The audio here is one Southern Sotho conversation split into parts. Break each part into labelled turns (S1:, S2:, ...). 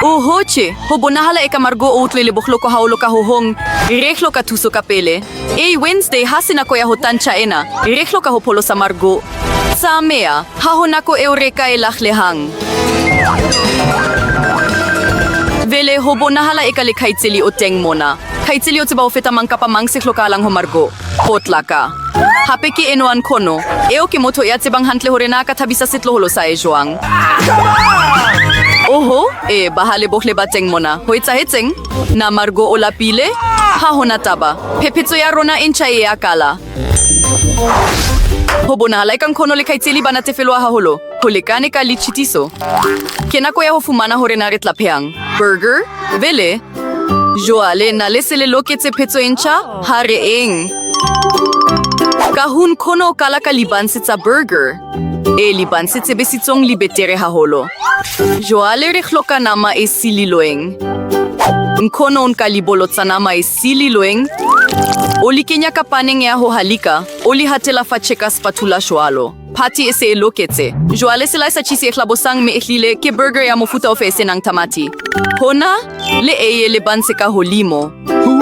S1: Oho, che, ho bonahala eka Margot o utlwile bohloko haholo ka ho hong. Re hloka thuso kapele. Ei, Wednesday, hase nako ya ho tantsha ena. Re hloka ho pholosa Margot. Tsamea, ha ho nako eo re ka e lahlehang. Vele, ho bonahala eka le khaitseli o teng mona. Khaitseli o tseba ho feta mang kapa mang se hlokahalang ho Margot. Potlaka. Hape ke enoa nkhono. Eo ke motho ea tsebang hantle hore na a ka thabisa setloholo sa hae joang. Oho, e, bahale bohle ba teng mona. Ho etsahetseng? Na Margot o lapile? Ha ho na taba. Phephetso ya rona e ntjha e a kala. Ho bonahala eka nkhono le khaitseli ba natefeloa haholo. Ho lekane ka litšitiso. Ke nako ya ho fumana hore na re tla phehang. Burger? Vele? Joale, na le se le loketse phetso e ntjha? Ha re eng. Kahoo nkhono o kala ka libanse tsa burger. E, libanse tse besitsong li betere haholo. Joale re hloka nama e sililoeng. Nkhono o nka libolo tsa nama e sililoeng, o li kenya ka paneng ea ho halika, o li hatela fatše ka spatula joalo. Phati e se e loketse. Joale selae sa chisi e hlabosang me ehlile ke burger ya mofuta ofe e se nang tamati. Hona le eiye le banse ka holimo.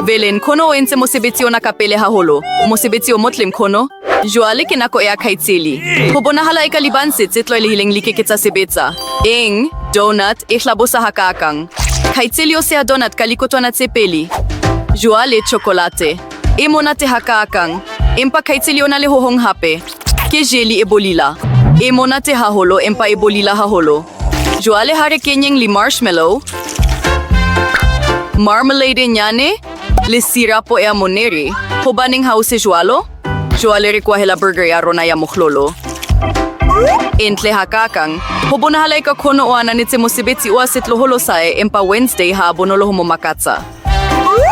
S1: Vele nkhono o entse mosebetsi ona kapele haholo. Mosebetsi o motle nkhono. Joale ke nako ea khaitseli. Ho bonahala eka libanse tse tloaelehileng li ke ke tsa sebetsa. Eng? Donut e hlabosa hakaakang. Khaitseli o seha donut ka likotoana tse peli. Joale chokolate. E monate hakaakang. Empa khaitseli o na le ho hong hape. Ke jeli e bolila. E monate haholo empa e bolila haholo. Joale ha re kenyeng li-marshmallow, marmalade e nyane le sirapo ea moneri. Hobaneng ha ho se joalo? Joale re koahela burger ya rona ya mohlolo. E ntle hakaakang. Ho bonahala eka Khono o ananetse mosebetsi oa setloholo sae empa Wednesday ha a bonolo ho mo makatsa.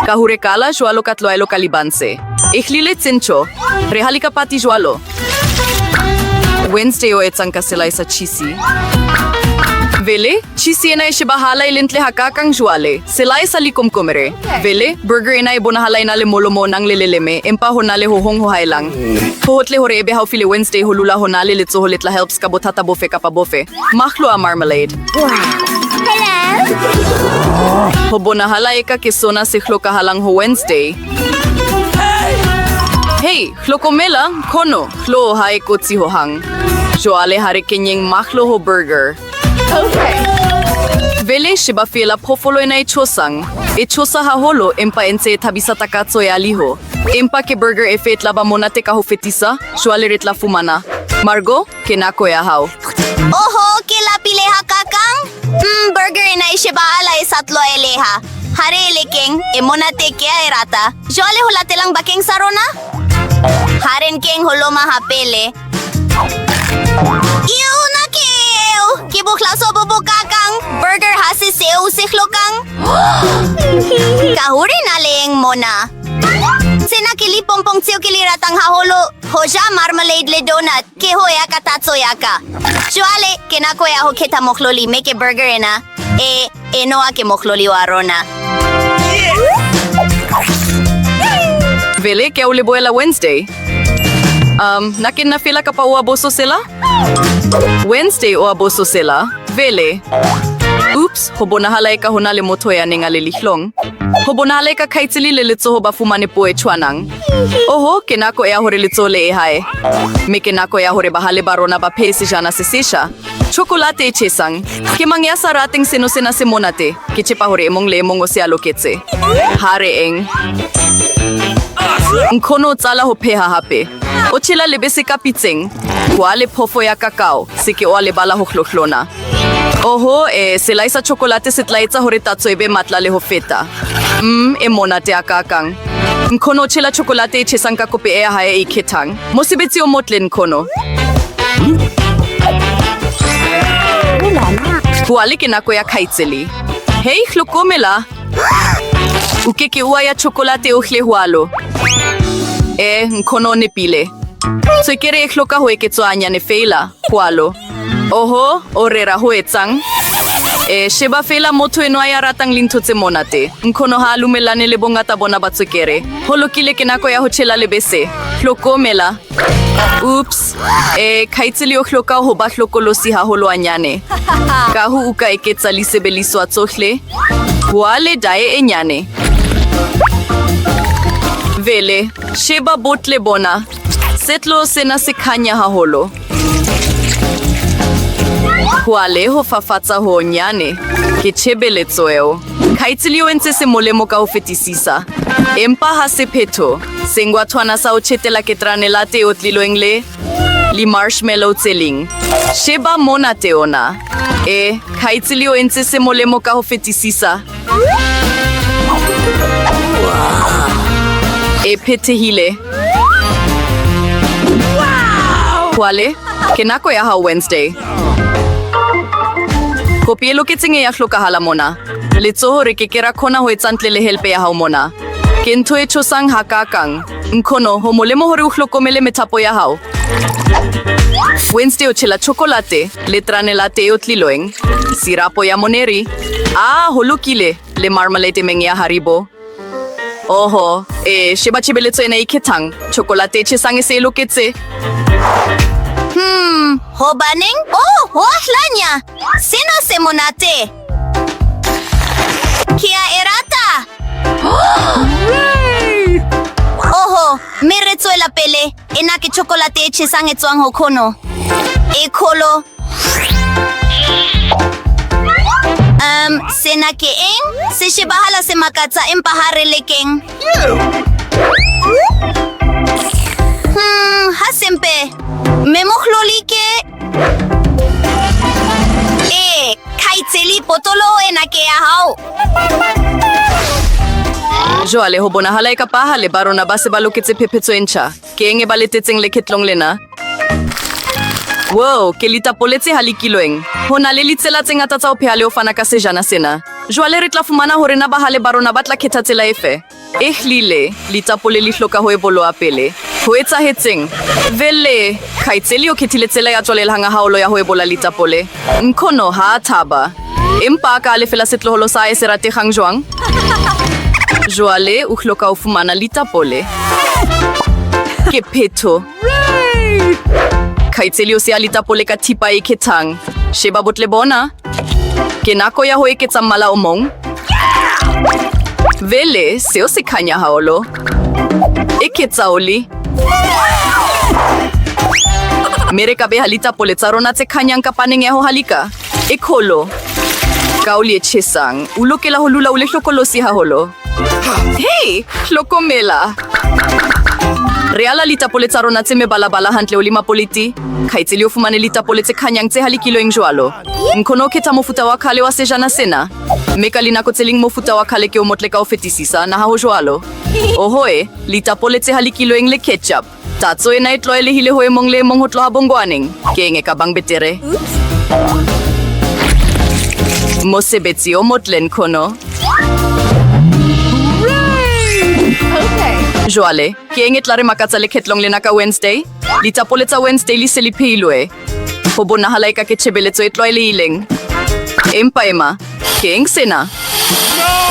S1: Ka ho re kala joalo ka tloaelo ka libanse. Ehlile tšentšo. Re halika pati joalo. Wednesday o etsang ka selae sa chisi? Vele, chisi ena e shebahala e le ntle hakaakang joale. Selae sa likomkomere. Vele, burger ena e bonahala e na le molomo o nang le leleme, empa ho na le ho hong ho haelang. Ho hotle hore e be haufi le Wednesday ho lula ho na le letsoho le tla helps ka bothata bofe kapa bofe. Mahlo a marmalade. Ho bonahala eka ke sona se hlokahalang ho Wednesday. Hey, hlokomela, nkhono, hlo ha e kotsi ho hang. Joale ha re kenyeng mahlo ho burger. Okay. Vele sheba feela phoofolo ena e tshosang. E tshosa haholo empa e ntse e thabisa takatso ya liho. Empa ke burger efe e tla ba monate ka ho fetisa? Jwale re tla fumana. Margot, ke nako ya hao.
S2: Oho, ke lapile hakakang! Burger ena e shebahala e sa tloaeleha. Ha re e lekeng, e monate kea e rata. Jwale ho latelang bakeng sa rona? Ha re nkeng ho loma ha pele. Ew, na ke eo! Ke bohlaso bo bokakang! Burger ha se seo se hlokang. Ka hore na le eng mona? Tsena ke lipompong tseo ke li ratang haholo. Ho ja marmalade le donut ke ho ea ka tatso ya ka. Joale, ke nako ea ho khetha mohloli me ke burger ena. E, enoa ke mohloli oa rona.
S1: Vele, ke a o lebohela Wednesday. Na ke nna fela kapa oa bososela? Wednesday oa bososela. Vele. Oops, ho bonahala eka ho na le motho ea neng a le lihlong. Ho bonahala eka khaitseli le letsoho ba fumane puo e tšoanang. Oho, ke nako ea hore letsoho le ee hae. Me ke nako ea hore bahale ba rona ba phehe sejana se secha. Chokolate e chesang. Ke mang ea sa rateng seno sena se monate? Ke tšepa hore e mong le e mong o se a loketse. Ha re eng. Nkhono o tsala ho pheha hape. O tšhela lebese ka pitseng. Joale phofo ya kakao, se ke oa lebala ho hlohlona. Oho, e, selai sa chokolate se tla etsa hore tatso e be matla le ho feta. E monate hakakang. Nkhono o tšhela chokolate e chesang ka kope ea hae e ikhethang. Mosebetsi o motle, Nkhono. Joale ke nako ya khaitseli. Hei, hlokomela! U ke ke ua ya chokolate eohle joalo. E, nkhono o nepile. Tswekere e hloka ho eketsoa hanyane feela, joalo. Oho, o rera ho etsang? E, sheba feela motho enoa ya ratang lintho tse monate. Nkhono ha a lumellane le bongata bona ba tswekere. Ho lokile ke nako ya ho tjhela lebese. Hlokomela. Oops. E, khaitseli o hloka ho ba hlokolosi haholoanyane. Kahoo u ka eketsa lisebeliswa tsohle. Joale dae e nyane. Vele, sheba botle bona. Setlo sena se khanya haholo. Joale ho fafatsa ho nyane. Ke tšebeletso eo. Khaitseli o entse se molemo ka ho fetisisa. Empa ha se phetho. Sengwathwana sa ho tjhetela ke tranelate e otliloeng le li-marshmallow tse ling. Sheba mona te ona. E, khaitseli o entse se molemo ka ho fetisisa. E phethehile. Joale, ke nako ya hao Wednesday. Kopi e loketseng e ya hlokahala mona. Letsoho re ke ke ra khona ho etsa ntle le helpe ya hao mona. Ke ntho e tshosang hakaakang. Nkhono, ho molemo hore u hlokomele methapo ya hao. Wednesday o tšhela chokolate le tranelate e otliloeng, sirapo ya moneri, ah, ho lokile, le marmalade e meng ya Haribo. Oho, e, sheba tšebeletso ena e ikhethang. Chokolate e chesang e se e loketse.
S2: Hobaneng? Oh, ho a hlanya! Sena se monate! Ke a e rata! Oho, mme re tswela pele. Ena ke chokolate e chesang e tswang ho khono. E kholo. Um, sena ke eng? Se shebahala se makatsa empa ha re lekeng. Ha sempe. Mme mohloli ke Ee, khaitseli, potoloho ena ke ya hao.
S1: Joale ho bonahala eka bahale ba rona ba se ba loketse phephetso e ntjha. Ke eng e ba letetseng lekhetlong lena? Wow, ke litapole tse halikiloeng. Ho na le litsela tse ngata tsa ho pheha le ho fana ka sejana sena. Joale re tla fumana hore na bahale ba rona ba tla khetha tsela efe. Ehlile, litapole li hloka ho eboloa pele. Ho etsahetseng? Vele, khaitseli o khethile tsela ya tswalelhang haolo ya ho ebola litapole. Nkhono ha a thaba. Empa a ka lefela setloholo sa hae se rategang jwang? Joale o hloka ho fumana litapole. Ke phetho. Khaitseli o seha litapole ka thipa e khethang. Sheba botle bona. Ke nako ya ho eketsa mmala o mong. Vele, seo se khanya haholo. Eketsa oli. Me re ka beha litapole tsa rona tse khanyang ka paneng ya ho halika. E kholo. Ka oli e chesang, u lokela ho lula u le hlokolosi haholo. Hey, hlokomela! Re ala litapole tsa rona tse mebalabala hantle holim'a politi. Khaitseli o fumane litapole tse khanyang tse halikiloeng joalo. Nkhono o khetha mofuta wa khale wa sejana sena. Me ka linako tse ling mofuta wa khale ke o motle ka ho fetisisa, na ha ho joalo? Ohoe, litapole tse halikiloeng le ketchup. Tatso ena e tloaelehile ho e mong le e mong ho tloha bongoaneng. Ke eng e ka bang betere? Mosebetsi o motle, nkhono. Joale, ke eng e tla re makatsa lekhetlong lena ka Wednesday? Litapole tsa Wednesday li se li phehiloe. Ho bonahala eka ke tšebeletso e tloaelehileng. Empa ema, ke eng sena?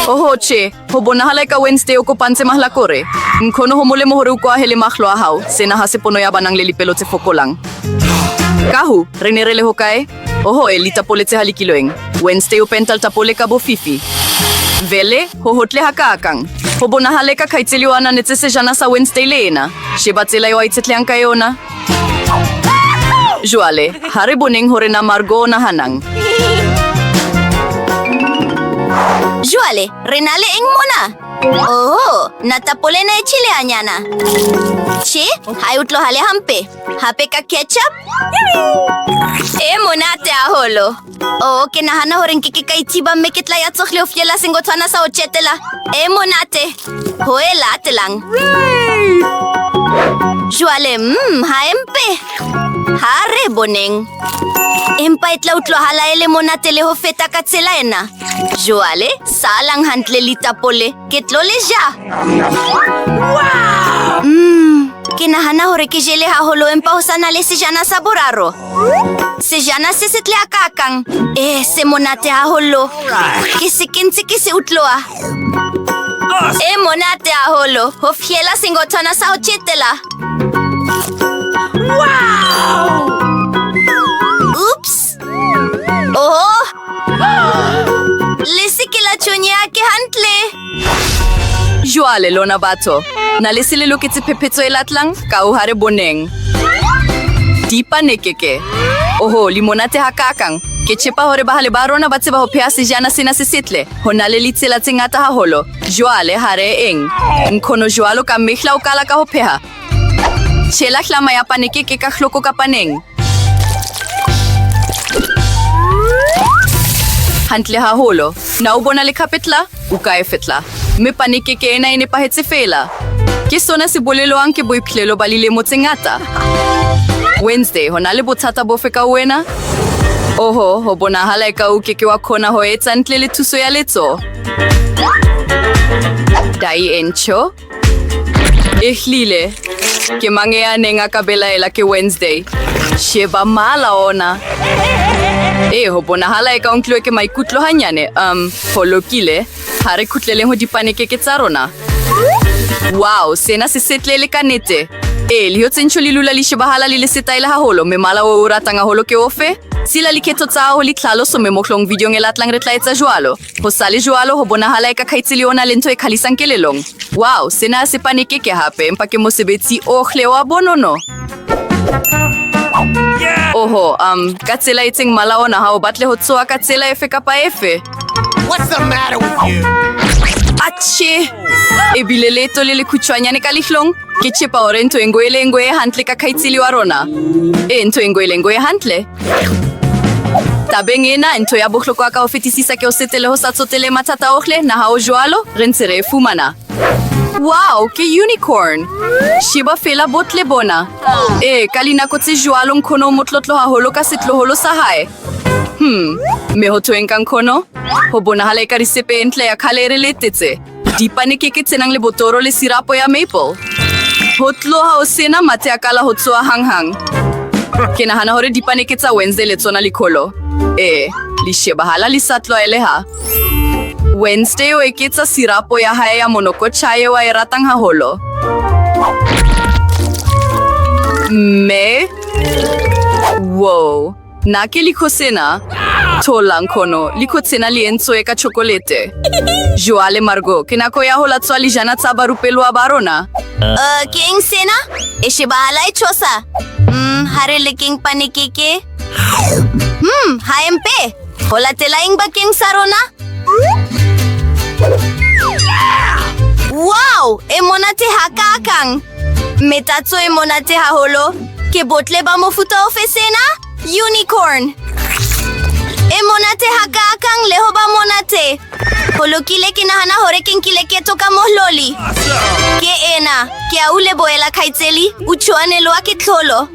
S1: Oho, che, ho bonahala eka Wednesday o kopantse mahlakore. Nkhono, ho molemo hore u koahele mahlo a hao. Sena ha se pono ya ba nang le lipelo tse fokolang. Kahu, re ne re le hokae? Oho, e, litapole tse halikiloeng. Wednesday o penta litapole ka bofifi. Vele, ho hotle hakaakang. Ho bonahala eka khaitseli o ananetse sejana sa Wednesday le eena. Sheba tsela eo a itshetlehang ka eona. Joale, ha re boneng hore na Margot o nahanang.
S2: Joale, re na le eng mona? Oho, na tapole ena e tjhele hanyana? Che, ha e utlwahale hampe. Hape ka ketchup? E monate haholo. Oh, ke nahana hore nke ke ka ithiba mme ke tla ya tsohle ho fiela sengothwana sa ho tjhetela. E monate. Ho e latelang. Jwale, ha e mpe. Ha re boneng. Empa e tla utlwahala e le monate le ho feta ka tsela ena. Jwale, salang hantle litapole. Ke tlo le ja. Ke nahana hore ke jele haholo empa ho sa na le sejana sa boraro. Sejana se setle hakakang. Eh, se monate haholo. Ke se ke ntse ke se utloa. E monate haholo. Ho fiela sengothwana sa ho tjhetela. Wow! Oops! Oho! Le se ke la tšhonyeha ke hantle.
S1: Jwale lona batho, na le se le loketse phephetso e latlang? Ka o ha re boneng. Dipanekeke. Oho, li monate hakakang. Ke tšepa hore bahale ba rona ba tseba ho pheha sejana sena se setle. Ho na le litsela tse ngata haholo. Jwale ha re eng. Nkhono jwalo ka mehla o kala ka ho pheha. Tšhela hlama ya panekeke ka hloko ka paneng. Hantle haholo. Na o bona lekhapetla? U ka e fetla. Mme panekeke ena e nepahetse feela. Ke sona se boleloang ke boiphihlelo ba lilemo tse ngata. Wednesday, ho na le bothata bofe ka uena? Oho, ho bonahala eka u ke ke wa khona ho etsa ntle le thuso ya letso. Dai encho? Ehlile, ke mang ea neng a ka belaela ke Wednesday? Sheba mala ona. E, ho bonahala eka o nkiloe ke maikutlo hanyane. Ho lokile. Ha re khutleleng ho dipanekeke tsa rona. Wow, sena se setle e le ka nete. E, lijo tse ntsho li lula li shebahala li le setaele haholo, me mala o o ratang haholo ke ofe? Sila likhetho tsa hao ho litlhaloso me mohlong videong e latlang re tla etsa joalo. Ho sa le joalo, ho bonahala eka khaitseli o na le ntho e khalisang kelellong. Wow, sena ha se panekeke hape, empa ke mosebetsi ohle oa bonono. Oho, ka tsela e itseng mala ona ha o batle ho tsoa ka tsela efe kapa efe.
S3: What's the matter with you?
S1: Atjhe! E bile leeto le lekhutshwanyane ka lihlong. Ke tšepa hore ntho e ngoe le e ngoe e hantle ka khaitseli wa rona. E, ntho e ngoe le e ngoe e hantle. Tabeng ena, ntho ya bohlokwa ka ho fetisisa ke ho setele ho sa tsotele mathata ohle, na ha ho jwalo? Re ntse re e fumana. Wow, ke unicorn! Sheba feela botle bona. E, ka linako tse jwalo nkhono o motlotlo haholo ka setloholo sa hae. Me ho thoeng ka nkhono? Ho bonahala eka risepe e ntle ya khale e re letetse. Dipanekeke tse nang le botoro le sirapo ya maple. Ho tloha ho sena, mathe a kala ho tsoa hang-hang. Ke nahana hore dipaneke tsa Wednesday le tsona li kholo. E, li shebahala li sa tloaeleha. Wednesday o eketsa sirapo ya hae ya monokotjha eo a e ratang haholo. Mme, wow, na ke likho sena? Thola, nkhono, likho tsena li entsoe ka chokolete. Joale, Margot, ke nako ya ho latsoa lijana tsa barupeloa ba rona.
S2: Ke eng sena? E shebahala e tshosa. Ha re lekeng panekeke. Ha e mpe. Ho latela eng bakeng sa rona? Wow, e monate hakakang! Me tatso e monate haholo. Ke botle ba mofuta ofe sena? Unicorn. E monate hakakang le ho ba monate. Ho lokile, ke nahana hore ke nkile ketso ka mohloli. Ke ena. Ke a u lebohela, khaitseli. U tšoaneloa ke tlholo.